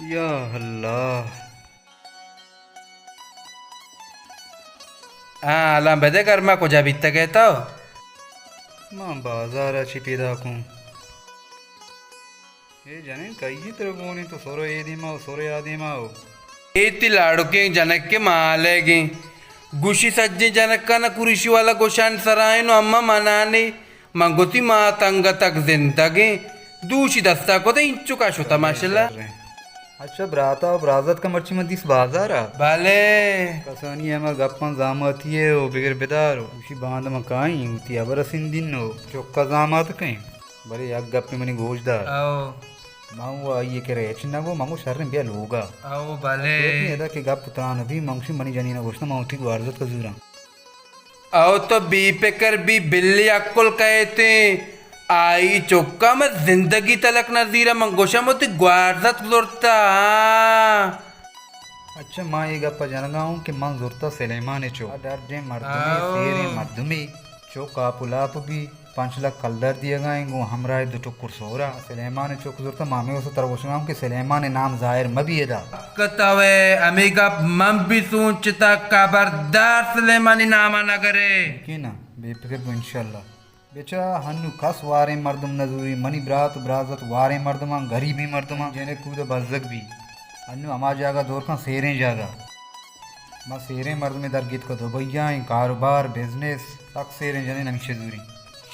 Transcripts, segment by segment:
یا اللہ۔ ہاں، الان بدے گرما کجا بیتگ ئے تو؟ من بازار ءَ چی پیداک اوں۔ اے جنین کئی ترا گون انت، تو سر اے دیما و سر آ دیما و۔ اے تی لاڑکیں جنک ءِ مالے گیں۔ گوشی سجیں جنکاں نہ کریشی والا گوشان سرائیں و اما منانی۔ من گوتی مات انگتک زندگیں۔ دوشی دستا کت انچکا شتا ماشاءاللہ۔ اچھا، براتا و برازتکا مرچی من دیست بازارا۔ بلے۔ کسانی ہما گپاں زاماتی ئے و بگر بدار و گوشی باندا من کائیں، وتی ہبر سندین و چکا زامات کئیں۔ بلے یک گپے منی گوش دار۔ او۔ من و آئی ءِ کرا ہچ نہ گوں، من گوں شریں بیا لوگا۔ او بلے۔ تو ادا کہ گپ تران بی، من گوشی منی جنین ءَ گوشتہ من وتی گوارزتک زوراں۔ او تو بے پکر بی، بلی عقل کئیتیں۔ آئی چکا من زندگی تلک نہ زیراں، من گوشاں وتی گوارزتک زرتہ، ہاں۔ اچھا، ما اے گپ ءَ جنگا اوں کہ من زرتہ سلیمان ءِ چک۔ ڈرجیں مردمے، آؤ۔ سیریں مردمے، چک آپ و لاپ بی، پنچ لکھ کلدار دیگا ایں، گوں ہمراہ دو ٹکر سورا۔ سلیمان ءِ چک زرتہ، ما ہمے واسطہ ترا گوشگا اوں کہ سلیمان ءِ نام ظاہر مہ بی ادا۔ حق تو ئے، ہمے گپ من بی سوچتہ، خبردار سلیمانی ناما نہ گرے۔ کہ نا، بے پکر بو انشاءاللہ۔ بچا ہنو کس واریں مردم نہ زوری، منی برات و برازت واریں مردماں، گریبیں مردماں، جنک اود ءَ بزگ بی۔ ہنو ہما جاگہ دور کن سیریں جاگہ۔ ما سیریں مردمے در گیتکہ دبئی ءَ ایں، کاروبار، بزنس، سک سیریں جنین ہمیشہ زوری۔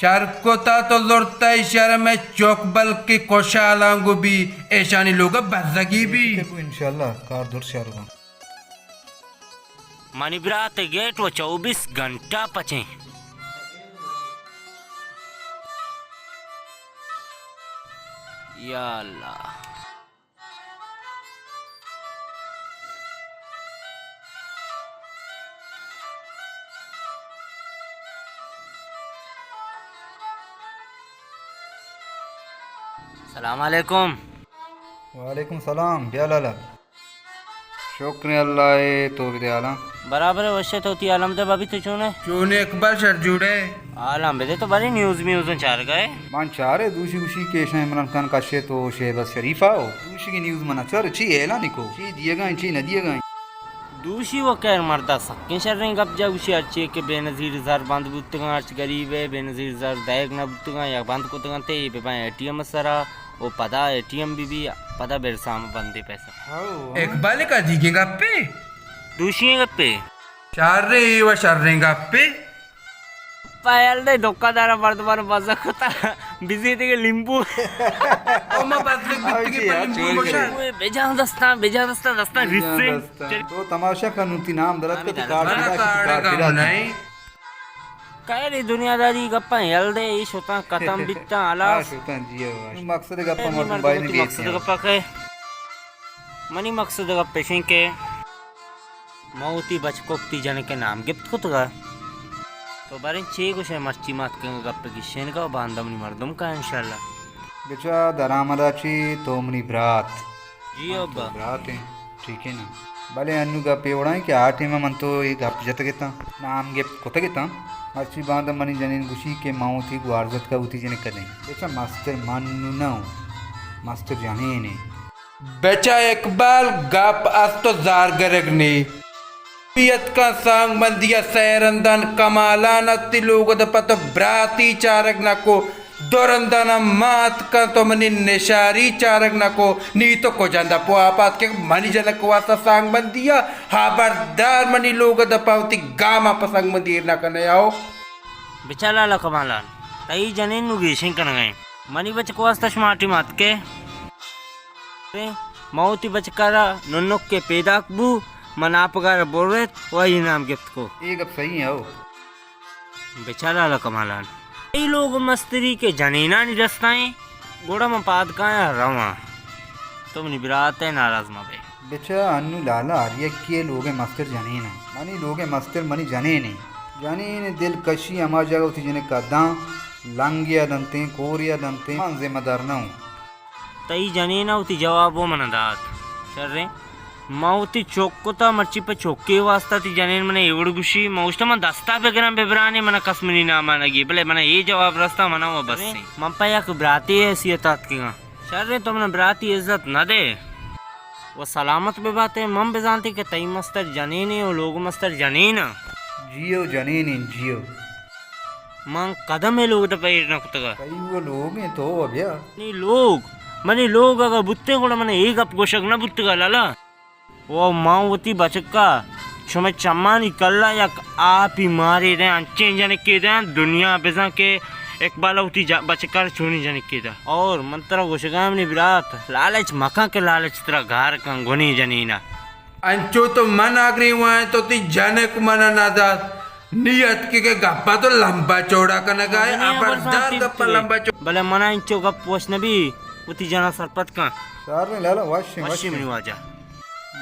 شر کتا تو زرتہ شرم ءِ چک، بلکہ کشالاں گو بی، ایشانی لوگ ءَ بزگی بی۔ بے فکر بو انشاءاللہ کار درست شر بنت۔ منی برات ءِ گیٹ و چوبیس گھنٹہ پچیں۔ یا اللہ۔ سلام علیکم۔ وعلیکم سلام، بیا لالا۔ شکر اللہ ءَ، تو بدے حالاں؟ برابر ءَ وش ءَ، تو وتی حالاں بدے، بابی تو چون ئے؟ چون ئے اقبال، شر جوڑ ئے؟ حالاں بدے، تو باریں نیوز میوزاں چارگا ئے؟ من چارے، دوشی گوشی کہ ایشاں عمران خان کشے تو شہباز شریف آؤ۔ دوشی کی نیوز منا چار، چی اعلان کو؟ چی دیگا ایں، چی نہ دیگا ایں؟ دوشی و خیر مردا سکیں شریں گپ جا، گوشی ہرچی کہ بے نظیر زر بند بوتگاں، ہرچ غریب ئے بے نظیر زر دئیگ نہ بوتگاں یا بند کتگاں تے بہ بیں اے ٹی ایم سرا۔ او پدا اے ٹی ایم بی بی، پدا برساں بندے پیسہ۔ ہو۔ اقبال کا دیگیں گپے؟ دوشی گپے؟ شرے، اے و شریں گپے۔ پایل دے دکاندار مردمان بزگ کتا، بزی دیگه لیمبو۔ او ما بزگ بیتگی پر لیمبو گوشن۔ بجان دستان، بجان دستان، دستان ریسے۔ تو تماشا کنو تی نام درد کت کارڈ۔ کارڈ نہیں۔ خیر، اے دنیاداری گپاں یل دے، اے شتاں ختم بیتاں، ہلاس۔ ہاں، شتاں، جی ہو۔ مقصد گپاں مردم باید مقصد گپا کہ منی مقصد گپ ایشیں کہ ما وتی بچک وتی جنک نام گپت کتگا۔ تو باریں چے گوشے، مرچی مات کنگ گپ گشینگا و باندا منی مردم کا انشاءاللہ۔ بچا درآمدا چی تو منی برات۔ جی ابا۔ برات ہیں۔ ٹھیک ہے نا؟ بلے انو گپ اے وڑا ایں کہ آ ٹیم ءَ من تو اے گپ جتگ اتاں، نام گپت کتگ اتاں، مرچی باندا منی جنین گوشی کہ من وتی گوارزتکا وتی جنک ءَ دیں۔ بچا مستر من نو نہ اوں، مستر جنین ایں۔ بچا اقبال گپ است و زارگرگ نے۔ بیت کن سانگ بندی ءَ سئے رندان کمالان ات تی لوگ ءِ دپ ءَ تو براتی چارگ نہ کو۔ دو رنداناں مات کن تو منی نشاری چارگ نہ کو، نی تو کجان دپ و آپ آتکے منی جنک واسطہ سانگ بندی ءَ؟ ہبردار منی لوگ ءِ دپ ءَ وتی گاماں پہ سانگ بندی ایر نہ کن ئے او۔ بچا لالا کمالان، تئی جنین نو گیشیں کنگ ءَ ایں۔ منی بچک واسطہ شما ٹیم آتکے؟ ما وتی بچک ءَ را ننک ءَ پیداک بو، من آپگار برت و آئی نام گپت کو۔ اے گپ صحیح ایں او۔ بچار لالا کمالان، اے لوگ مستری کہ جنینانی دستا ایں، گڑا من پاد کایاں رواں۔ تو منی برات ئے، ناراض مہ بئے۔ بچا انو لالا ہر یکے لوگ مستر جنین ایں۔ منی لوگ مستر منی جنین ایں۔ جنین دلکشی ہما جاگہ وتی جنکا داں، لنگیا دنتیں، کوریا دنتیں، من ذمہ دار نہ اوں۔ تئی جنین ءَ وتی جواب و من دات۔ شریں۔ ما وتی چک کتا، مرچی پہ چکے واسطہ تئی جنین منا اے وڑ گوشی۔ ما گوشتا من دستا بگراں ببرانے، منا کس منی ناما نگی، بلے منا اے جواب رستا، منا و بس ایں۔ من پہ یک براتے حیثیت آتکگاں۔ شریں، تو منا براتی عزت نہ دے۔ و سلامت بباتے، من بزانتی کہ تئی مستر جنینے و لوگ مستر جنین۔ جی او جنینین، جی او۔ من کدم اے لوگ دپا ایر نہ کتگا۔ تئی و لوگیں تو و بیا۔ منی لوگ، منی لوگ اگا بوتیں گڑا من اے گپ گوشگ نہ بوتگا لالا۔ و من وتی بچکا شمئے چمانی کلا یک آپی مارے دیں، انچیں جنکے دیں، دنیا بزاں کہ اقبال وتی جا-، بچکا چونی جنکے دا۔ اور من ترا گوشگا منی برات، لالچ مکن کہ لالچ ترا گار کن گنی جنینا۔ انچو تو من آگری وائیں تو تی جنک منا نہ دات۔ نی اتکے کہ گپا تو لمبا چوڑا کنگا ہے، ابردار گپا لمبا چوڑا۔ بلے منا انچو گپ وش نبی، وتی جنا سرپد کن۔ شر ایں لالا، وش ایں، وش وش ایں۔ منی واجہ۔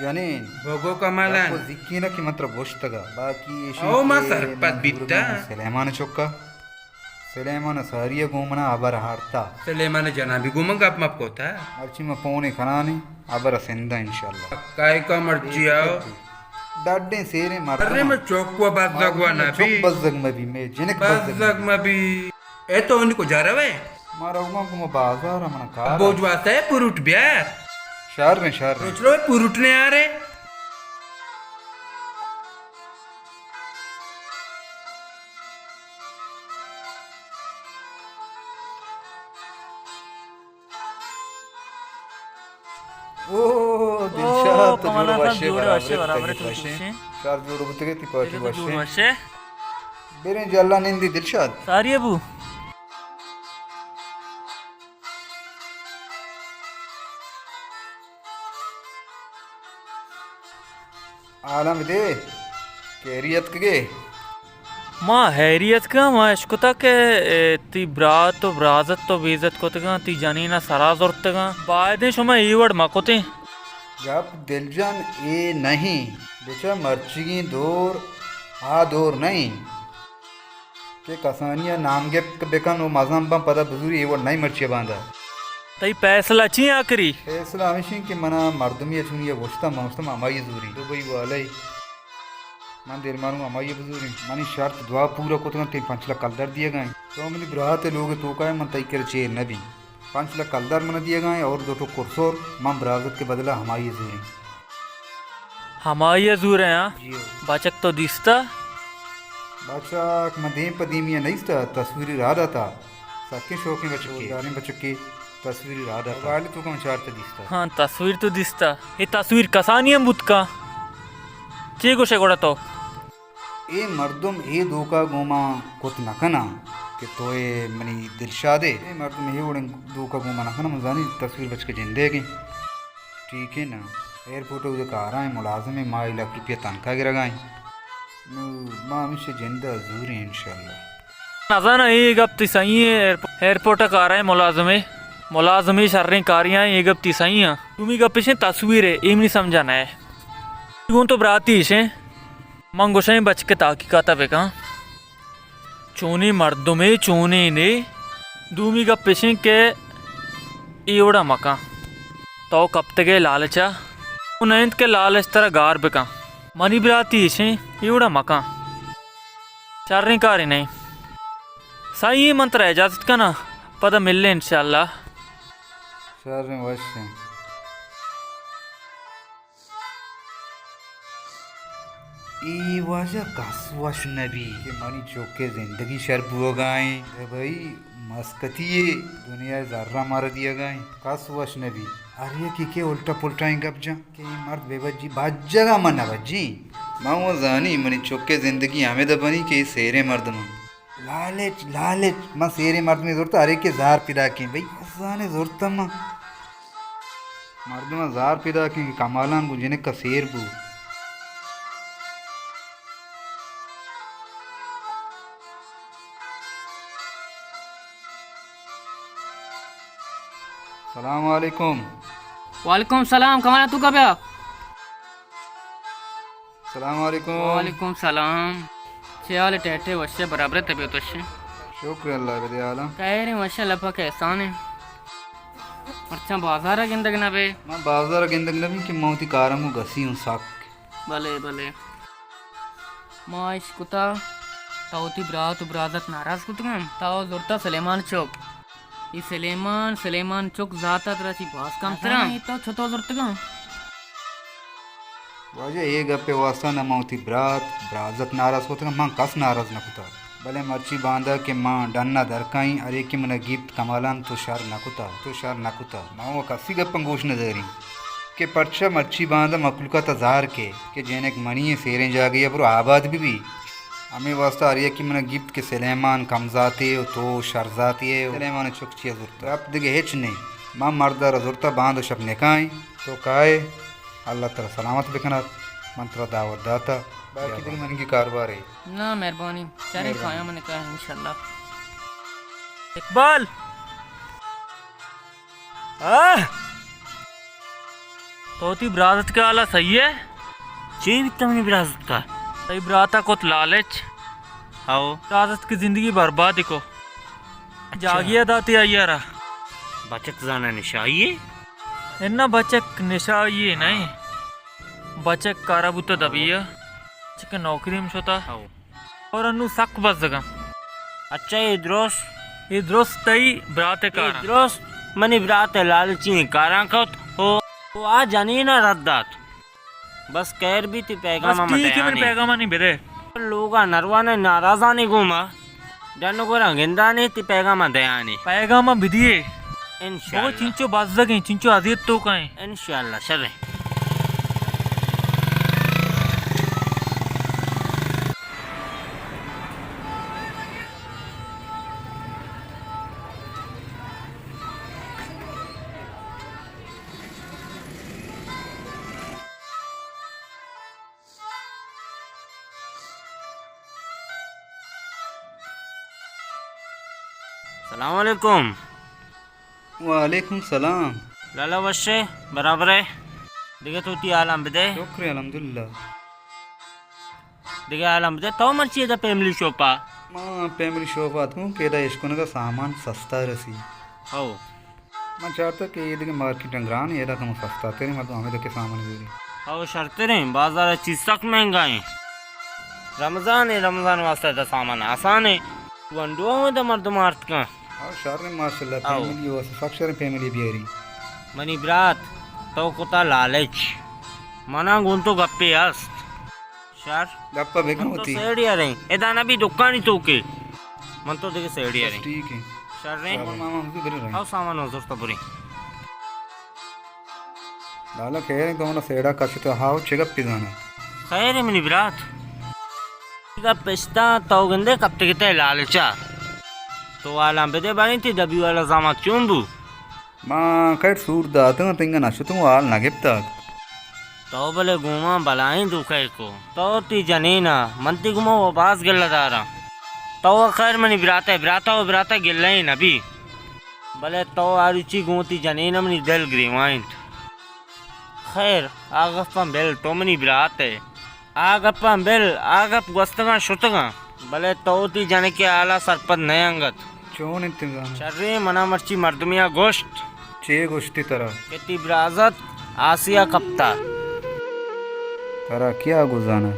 جنین۔ بگو کمالان۔ گپ و زیکی نہ کہ من ترا گوشتگا، باقی ایشی او ما کہ سرپد من بیتا۔ زورگاں سلیمان چکا۔ سلیمان ساری گوں منا ہبر ہارتا۔ سلیمان جنابی گوں من گپ مپ کوتا۔ مرچی من پونے کنانی، ہبر سندا انشاءاللہ۔ کائے کا مرچی آو۔ ڈڈیں سیریں مردم۔ ارے میں چوک و بزگ و نبی۔ چوک بزگ مبی، میں جنک بزگ بزگ مبی۔ اے تو ان کو جا رہے؟ ما روگاں گوں بازار، منا کار بوج واسطہ ہے، پروٹ بیار۔ شر ایں، شر ایں۔ روچ رو پروٹ نے آ رہے۔ او دلشاد، تو جوڑ وشے، برابر، تو وشے۔ شر جوڑ بوتگے، تی پارٹی وشے۔ بریں جلا نندی دلشاد۔ ساری ابو۔ عالم دے، کیری اتکگے؟ ما حیری اتکاں، ما اشکتا کہ، اے، تی برات و برازت تو بیزت کتگاں، تی جنینا سرا زرتگاں۔ بایدیں شما اے وڑ مکتیں۔ گپ دلجان اے نہیں، بچا مرچیگیں دور آ دور نہیں۔ کہ کسانی ء نام گپت بکن و مزن بن، پدا بزوری، اے وڑ نئیں مرچی ء باندا۔ تئی پیسلہ چی آکری؟ پیسلہ ہمیش انت کہ منا مردمی ء چونی ء گوشتہ، من گوشتہ من ہمائی ء زوریں، دبئی والے۔ من دلمانوں ہمائی ء بزوریں۔ منی شرط دعا پورا کتگ انت، تئی پنچ لکھ کلدار دیگ ء انت۔ تو منی برات ء لوگ ء توکا ئے، من تئی کرا چیر نہ بیں۔ پنچ لکھ کلدار منا دیگ ء انت اور دو ٹکر سر، من برازتک ء بدلا ہمائی ء زوریں۔ ہمائی ء زورئے، ہاں؟ جی ہو۔ بچک تو دیستہ؟ بچک من دیم پہ دیمی ء نہ دیستہ، تصویری راہ داتہ۔ سکیں شوکیں بچکے، داریں بچکے، تصویری راہ داتہ۔ موبائل ء توکا من چارتہ دیستہ۔ ہاں، تصویر تو دیستہ۔ اے تصویر کسانی ہم بوت کن؟ چے گوشئے گڑا تو؟ اے مردم اے دوکا گوں ما کت نہ کناں کہ تو اے منی دلشادے۔ اے مردم اے وڑیں دوکا گوں ما نہ کناں، من زانی تصویر بچک جندیگیں۔ ٹھیک ہے نا، ایئرپورٹ ء اود ء کاراں، ملازمیں، ماہ ء لکھ روپیہ تنخواہ گرگا ایں۔ نو ما ہمیشہ جند ء زوریں انشاءاللہ۔ نزاناں اے گپ تی سہی ایں، ایئرپ-، ایئرپورٹ ء کارائیں ملازمے، ملازمے شریں کاریاں، اے گپ تی سہی ایں۔ دومی گپ اش ایں تصویر ء، اے منی سمجھا نہ اے۔ گوں تو براتی اش ایں، من گوشاں اے بچک ء تحقیقات ء بکن۔ چونیں مردمے، چونیں نے۔ دومی گپ اش انت کہ اے وڑا مکن۔ تو کپتگے لالچا۔ او نہ انت کہ لالچ ترا گار بکن۔ منی براتی اش انت، اے وڑا مکن۔ شریں کارے نہ انت۔ سہی ایں، من ترا اجازت کناں، پدا ملیں انشاءاللہ۔ شریں، وشیں۔ اے واجہ کس وش نہ بی کہ منی چک ء زندگی شر بوگا ایں۔ اے بھئی مسکتی ء دنیا ء زر ء مارا دیگا ایں۔ کس وش نہ بی۔ ہر یکے کہ الٹا پلٹائیں گپ جاں کہ اے مرد بہ بجی، بجگا من نہ بجی۔ من و زانی منی چک ء زندگی ہمے دپنی کہ اے سیریں مردم انت۔ لالچ، لالچ، من سیریں مردمے زرتہ، ہر یکے زار پیداکیں بھئی۔ زانے زرتہ من۔ مردماں زار پیداکیں کہ کمالاں گوں جنک ء سیر بو۔ سلام علیکم۔ وعلیکم سلام، کمالاں تو کب آ؟ سلام علیکم۔ وعلیکم سلام۔ چے حال اے؟ ٹیٹے وشے، برابر اے، طبیعت وشے؟ شکر اللہ بدے عالم۔ خیر اے، وشے، اللہ پاک احسان اے۔ مرچاں بازار ءَ گندگ نہ بئے؟ من بازار ءَ گندگ نہ بیں کہ من وتی کاراں گوں گسی اوں سک۔ بلے، بلے۔ ما اش کتا، تو وتی برات و برازت ناراض کتگاں؟ تو زرتا سلیمان چک۔ اے سلیمان، سلیمان چک ذات ءَ ترا چی باز کمتراں؟ نزاناں اے تو چتو زرتگاں؟ واجہ، اے گپ ءِ واستا نہ من وتی برات، برازت ناراض کتگاں، من کس ناراض نہ کتگ۔ بلے مرچی باندا کہ من ڈن ءَ در کائیں، ہر یکے من ءَ گیپت کمالان تو شر نہ کتگ، تو شر نہ کتگ۔ من و کسی گپاں گوش نہ داریں کہ پرچا مرچی باندا مخلوقات ءَ زہر کئے کہ جنک منی ایں، سیریں جاگہے ءَ برو آباد بہ بی۔ ہمے واستا ہر یکے من ءَ گیپت کہ سلیمان کم ذاتے و تو شر ذاتے ئے و سلیمان چک چیا زرتا۔ گپ دگہ ہچ نیں۔ من مرد ءَ را زرتا، باند و شپ نکاح ایں۔ تو کائے، اللہ ترا سلامت بکنات۔ من ترا دعوت داتا۔ باقی دگہ منگی کاروبارے۔ نا، مہربانی۔ چاریں مہربانی۔ کایاں من نکاح انشاءاللہ۔ اقبال! آہ! تو وتی برازتک ءِ حالا سہی ئے؟ چے بیتہ منی برازتک ءَ؟ تئی برات ءَ کت لالچ۔ ہو۔ برازتک ءِ زندگی برباد کو۔ اچھا۔ جاگہے ءَ داتے آئی ءَ را۔ بچک زاناں نشائی ئے؟ اناں، بچک نشائی ئے نہ ایں۔ بچک کارا بوتہ دبی ءَ۔ بچک نوکری ہم شتہ۔ ہو۔ اور انوں سک بزگاں۔ اچھا، اے درست؟ اے درست تئی برات ءِ کار ایں۔ درست، منی برات ءَ لالچی ایں کاراں کت، او، او آ جنین ءَ رد دات۔ بس خیر بیت، تئی پیغام بس ءَ من ٹھیک ہے، منی دیانی۔ پیغام ءَ نی بدے۔ لوگ ءَ نروان ءَ ناراضانی گوما۔ ڈن گوراں گندانی، تئی پیغام ءَ دیانی۔ پیغام ءَ بدیے۔ انشاءاللہ۔ بابا چنچو بزگیں، چنچو اذیت توکا ایں۔ انشاءاللہ، شر ایں۔ سلام علیکم۔ وعلیکم سلام۔ لالا وش ئے، برابر ئے؟ دگہ تو وتی حالاں بدے۔ شکر الحمدللہ۔ دگہ حالاں بدے، تو مرچی ادا فیملی شاپ ءَ؟ ما فیملی شاپ ءَ اتکوں کہ ادا اشکنگ ءَ سامان سستا رسی۔ ہو۔ من چارتگ کہ اے دگہ مارکیٹاں گران ایں، ادا کمو سستا تریں، مردم ہمے دکے سامان زیری۔ ہو، شرتریں، بازار ءَ چیز سک مہنگا ایں۔ رمضان ایں، رمضان واسطہ ادا سامان آسان ایں۔ ونڈو ہوں ادا مردم آرتکاں۔ ہو، شریں ماشاءاللہ، ہو۔ فیملی واسطہ سک شریں، فیملی بیاری۔ منی برات، تو کتا لالچ۔ منا گوں تو گپے است۔ شر۔ گپ ءَ بکن من تو وتی۔ سیڑی ءَ رئیں۔ ادا نہ بی دکانی توکے۔ من تو دگہ سیڑی ءَ بس رئیں۔ ٹھیک ہے۔ شر رئیں۔ چلو ماما، ہم بھی برے رئیں۔ او سامان ءَ زرت بریں۔ لالا خیر ہے، تو منا سیڑا کشت، ہاو چہ گپے زانا؟ خیر ہے منی برات۔ گپ اشتا تو گندے کپتگتے لالچا۔ تو حالاں بدے باریں تئی ڈبی والا زامات چون بو؟ ما خیر سور داتگ انت، انگہ نہ شتگ و حال نہ گپتگ۔ تو بلے گوں ما بلائیں دوکہ کو۔ تو تئی جنین ءَ، من تئی گوما و باز گلہ داراں۔ تو خیر منی برات ئے، برات ءَ و برات ءَ گلہ ئے نہ بی۔ بلے تو آ روچی گوں تئی جنین ءَ منی دل گریوائینت۔ خیر، آ گپاں بل، تو منی برات ئے۔ آ گپاں بل، آ گپ گوستگاں شتگاں، بلے تو وتی جنک ءِ حال ءَ سرپد نہ ئے انگت۔ چون انت زاناں؟ شریں، منا مرچی مردمے ءَ گوشت۔ چے گوشتی ترا؟ کہ تئی برازت آسیا کپتا۔ ترا کیا گوزانا؟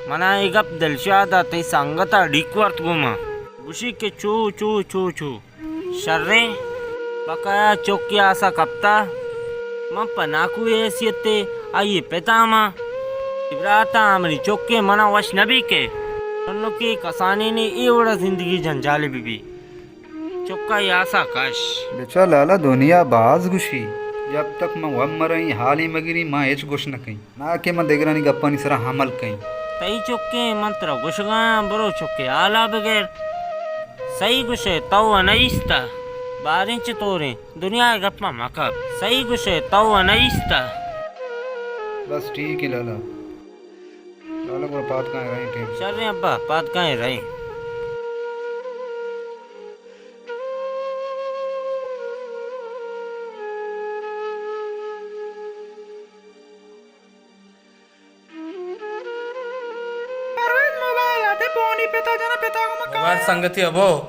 منا اے گپ دلشاد ءَ تئی سنگت ءَ ڈیک ورت گوما۔ گوشی کہ چو، چو، چو، چو۔ شریں، پکایا چکے آسا کپتا۔ من پہ ناکوئے حیثیت ءَ آئی ءِ پت آں، ما برات آں، منی چکے، منا وش نہ بی کہ تنکے کسانینے اے وڑا زندگی جنجالے بہ بی۔ چکا اے آسا کش۔ بچا لالا، دنیا باز گوشی، جب تک من وت مرئیں حالے مگری، من ہچ گوش نہ کئیں۔ نا کہ من دگرانی گپانی سرا عمل کئیں۔ تئی چکیں، من ترا گوشگایاں، برو چکے حالا بگر۔ سہی گوشئے، تو و نہ ایستا۔ باریں چطوریں؟ دنیا ءِ گپاں مکپ۔ سہی گوشئے، تو و نہ ایستا۔ بس ٹھیک ہے لالا۔ لالا گڑا پاد کائیں رئیں ٹیم۔ شریں ابا، پاد کائیں رئیں۔ پرویز موبائل ءَ دے، پونی پتا جنا، پتا گو مکا۔ موبائل سنگتی ابو۔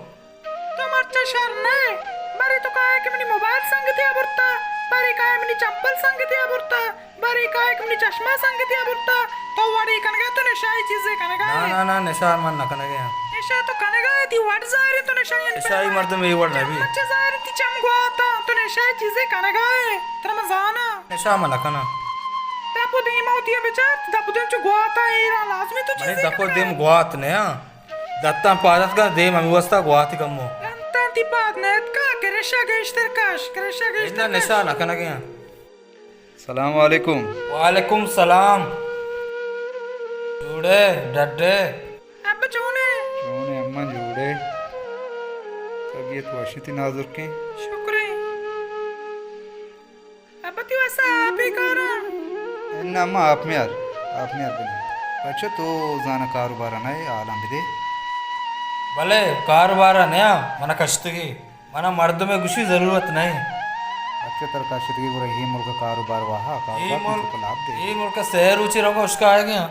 تو مرچا شر نہ ئے، بارے تو کائے کہ منی موبائل سنگتی ءَ برتا۔ کائے منی چمپل سنگتیا برتا، بری کائے منی چشمہ سنگتیا برتا، تو وڑے کنگا، تو نشائی چیزے کنگا نا، ہے۔ نا، نا، نشا من نہ کنگے ہاں۔ نشا تو کنگا ہے، تی وڑ ظاہر ہے، تو نشائی نشائی مردم اے وڑ نہ بی۔ چمچے ظاہر ہے، تی چم گواتا، تو نشائی چیزے کنگا ہے، ترا من زانا۔ نشا من نہ کنا۔ دپ و دیم ہوتی ہے بچار، دپ و دیم چو گواتا ہے، ایرا لازمی تو منی چیزے دپ و کنگا دیم ہے۔ گوات نیا۔ دتاں پاد اتکاں، دیم ہمے واستا گواتی کمو۔ دنتاں تی پاد نیتکا، کرشا گیشتر کش، کرشا گیشتر اناں کش۔ نشا نہ کنگے ہاں۔ سلام علیکم۔ وعلیکم سلام۔ جوڑے، ڈڈے۔ ابا چونے؟ چونے اماں جوڑے۔ طبیعت وشی تی نازرکیں؟ شکریں۔ ابا تی واسا آپے کاراں؟ اناں اماں آپ میار، آپ میار بنے۔ بچہ تو زاناں کاروبارا نئے، حالاں بدے۔ بلے کاروبارا نیاں، منا کشتگی، منا مردمے گوشی ضرورت نئے۔ اچھا تر کشتگی گڑا اے ملک کاروبار واہا، اے کاروبار ملک، تو لاپ دے۔ اے ملک سہ روچے روگا اشکا آئے گیا۔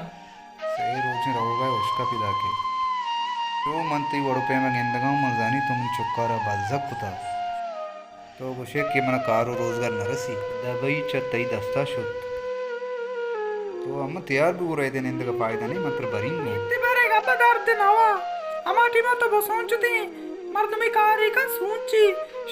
سئے روچیں روگ ء ہشک ء پیداک ئے۔ چو من تئی وڑ ء پیم ء گندگاں، من زانی تو منی چکار ء بزگ کتگ۔ تو گوش ئے کہ من ء کار ء روزگار نہ رسی، دبئی چہ تئی دست ء شت۔ تو ہمے تیار بہ گڑا اد ء نندگ ء پائدہ نی، من ترا برینگ ء آں۔ تئی برگ ء پہ درد نوا، ہما ٹیم ء تو بسونچتیں مردمے کارے کن سونچی،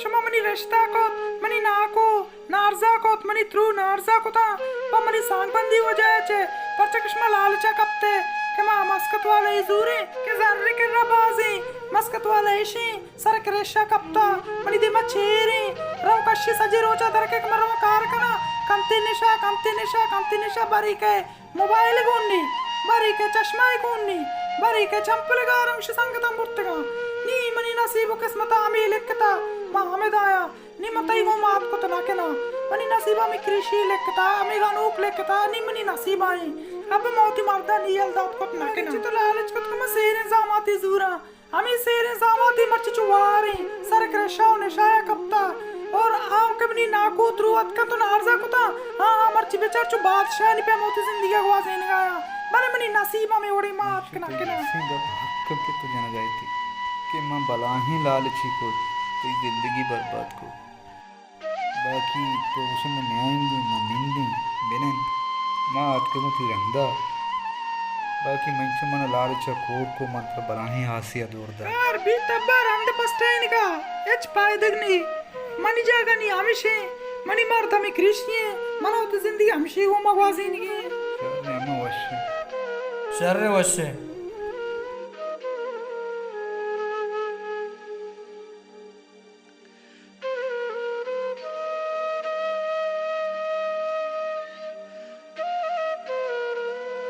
شما منی رشتہ کت، منی ناکو نارزا کت، منی ترو نارزا کتاں پہ منی سانگبندی وجہ ء چہ، پرچا کہ شما لالچ ء کپت ئے کہ ما مسکت والا ء زوریں کہ زر ء کرا بازیں، مسکت والا ایشیں سر کرشا کپتا، منی دیما چیریں، رو کشی سجے روچا درکے کہ من رواں کار کناں، کنتے نشا، کنتے نشا، کنتے نشا، بری کئے موبائل گون نی، بری کئے چشمہ گون نی، بری کئے چمپل گارم شی سنگتاں برتگاں، نی منی نصیب و قسمتا ہمے لکھتا، ما ہمے دایا۔ نی من تئی گوما اتک کت نہ کناں۔ منی نصیب ء ہمے کریشی لکھتا، ہمے گنوک لکھتا، نی منی نصیب ء ایں۔ اب من وتی مرد ء نی یل دات کت نہ کناں۔ چہ تو لالچ کت کہ من سیریں زاماتے زوراں۔ ہمے سیریں زاماتے مرچی چو واریں، سر کرشا و نشایا کپتا۔ اور آ کہ منی ناکو ترو اتکاں تو نارزا کتاں، آ، آ مرچی بچار چو بادشاہانی پیم وتی زندگی ء گوازینگایا۔ بلے منی نصیب ء ہمے وڑیں ما اتک نہ کناں۔ اسی گپ حق کہ تو جنگا اتئے کہ من بلاہیں لالچے کت، تئی زندگی برباد کت۔ باقی تو گوشے من نیائیں، من نندیں، بنند، ما آتکگوں تئی رندا۔ باقی من چو من لالچ ء کور کو، من ترا بلاہیں آسے ء دور دات۔ کار بیت ابا رند پسٹائینگا ہچ پائدگ نی۔ منی جاگہ نی ہمشیں، منی مرد ہمے کریشی ایں، من وتی زندگی ہمشی گوما گوازینگی ایں۔ شر ایں، ہمے وش ایں۔ شر وش ایں۔